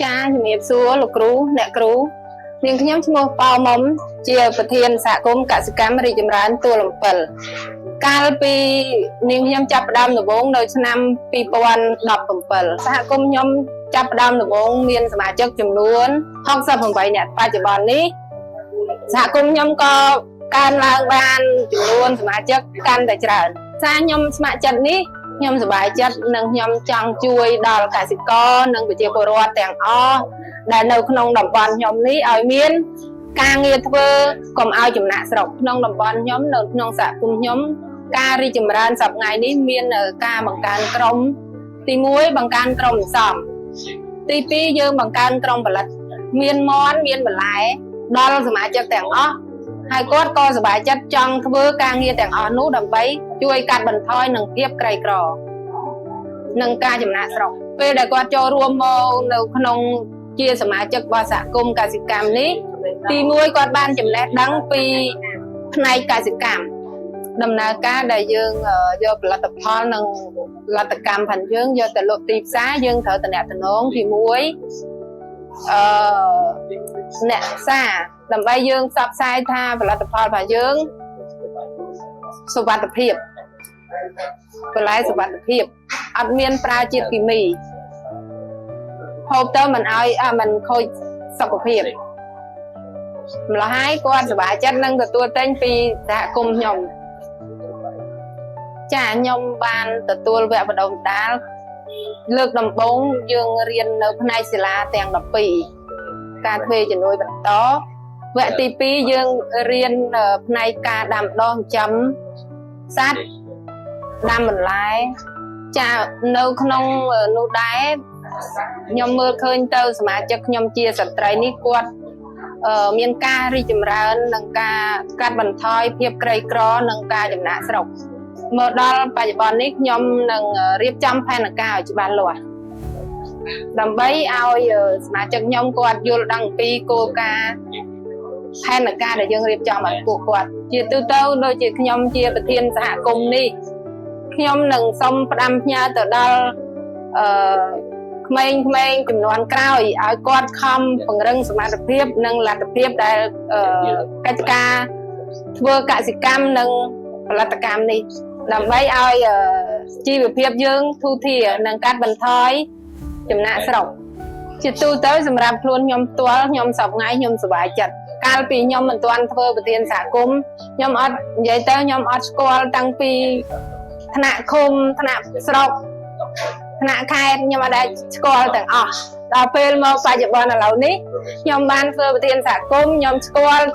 ចាជំរាបសួរលោកគ្រូអ្នកគ្រូនាងខ្ញុំឈ្មោះប៉ៅមុំជាប្រធានសហគមន៍កសិកម្មរីកចម្រើនទួលអំពិលកាលពីនាងខ្ញុំចាប់ផ្ដើមដំបូងនៅឆ្នាំ2017សហគមន៍ខ្ញុំចាប់ផ្ដើមដំបូងមានសមាជិកចំនួន68នាក់បច្ចុប្បន្ននេះសហគមន៍ខ្ញុំក៏កើនឡើងបានចំនួនសមាជិកកាន់តែច្រើនសារខ្ញុំស្ម័គ្រចិត្តនេះខ្ញុំសប្បាយចិត្តនិងខ្ញុំចង់ជួយដល់កសិករនិងប្រជាពលរដ្ឋទាំងអស់ដែលនៅក្នុងតំបន់ខ្ញុំនេះឲ្យមានការងារធ្វើកុំឲ្យចំណាកស្រុកក្នុងតំបន់ខ្ញុំនៅក្នុងសហគមន៍ខ្ញុំការរីកចម្រើនសប្តាហ៍នេះមានការបង្កើនក្រុមទី1បង្កើនក្រុមសន្សំទី2យើងបង្កើនក្រុមផលិតមានមន់មានបន្លែដល់សមាជិកទាំងអស់ហើយគាត់ក៏សប្បាយចិត្តចង់ធ្វើការងារទាំងអស់នោះដើម្បីជួយកាត់បន្ថយនឹងភាពក្រីក្រនិងការចំណាកស្រុកពេលដែលគាត់ចូលរួមមកនៅក្នុងជាសមាជិករបស់សហគមន៍កសិកម្មនេះទី1គាត់បានចំណេះដឹងពីផ្នែកកសិកម្មដំណើរការដែលយើងយកផលិតផលនិងផលិតកម្មផងយើងយកទៅលក់ទីផ្សារយើងត្រូវតំណតំណងជាមួយអឺអ្នកផ្សារដើម្បីយើងផ្សព្វផ្សាយថាផលិតផលរបស់យើងសុវត្ថិភាពបន្លែសុវត្ថិភាពអត់មានប្រើជាតិគីមីហូបទៅមិនឲ្យអាមិនខូចសុខភាពម្ល៉េះហើយគាត់សប្បាយចិត្តនឹងទទួលទិញពីសហគមន៍ខ្ញុំចាខ្ញុំបានទទួលវគ្គបណ្ដុះបណ្ដាលលើកដំបូងយើងរៀននៅផ្នែកសាលាទាំង12ការធ្វើជំនួយបន្តវគ្គទី2យើងរៀនផ្នែកការដាំដុះចិញ្ចឹមសត្វដាំបន្លែចានៅក្នុងនោះដែរខ្ញុំមើលឃើញទៅសមាជិកខ្ញុំជាស្ត្រីនេះគាត់មានការរីកចម្រើននិងការកាត់បន្ថយភាពក្រីក្រនិងការចំណាកស្រុកមកដល់បច្ចុប្បន្ននេះខ្ញុំនឹងរៀបចំផែនការឲ្យច្បាស់លាស់ដើម្បីឲ្យសមាជិកខ្ញុំគាត់យល់ដឹងពីគោលការណ៍ផែនការដែលយើងរៀបចំឲ្យពួកគាត់ជាទូទៅដូចជាខ្ញុំជាប្រធានសហគមន៍នេះខ្ញុំនឹងសូមផ្ដាំផ្ញើទៅដល់អឺក្មេងៗចំនួនក្រោយឲ្យគាត់ខំពង្រឹងសមត្ថភាពនិងលទ្ធភាពដែលកិច្ចការធ្វើកសិកម្មនិងផលិតកម្មនេះដើម្បីឲ្យជីវភាពយើងធូរធារនិងកាត់បន្ថយចំណាកស្រុកជាទូទៅសម្រាប់ខ្លួនខ្ញុំផ្ទាល់ខ្ញុំសប្ងៃខ្ញុំសប្បាយចិត្តកាលពីខ្ញុំមិនទាន់ធ្វើប្រធានសហគមន៍ខ្ញុំអត់និយាយទៅខ្ញុំអត់ស្គាល់តាំងពីថ្នាក់ឃុំថ្នាក់ស្រុកថ្នាក់ខេត្តខ្ញុំអត់ដែលស្គាល់ទាំងអស់ដល់ពេលមកបច្ចុប្បន្នឥឡូវនេះខ្ញុំបានធ្វើប្រធានសហគមន៍ខ្ញុំស្គាល់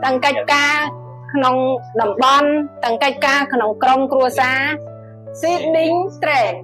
ទាំងកិច្ចការក្នុងតំបន់ទាំងកិច្ចការក្នុងក្រុមគ្រួសារ Seeding Trend.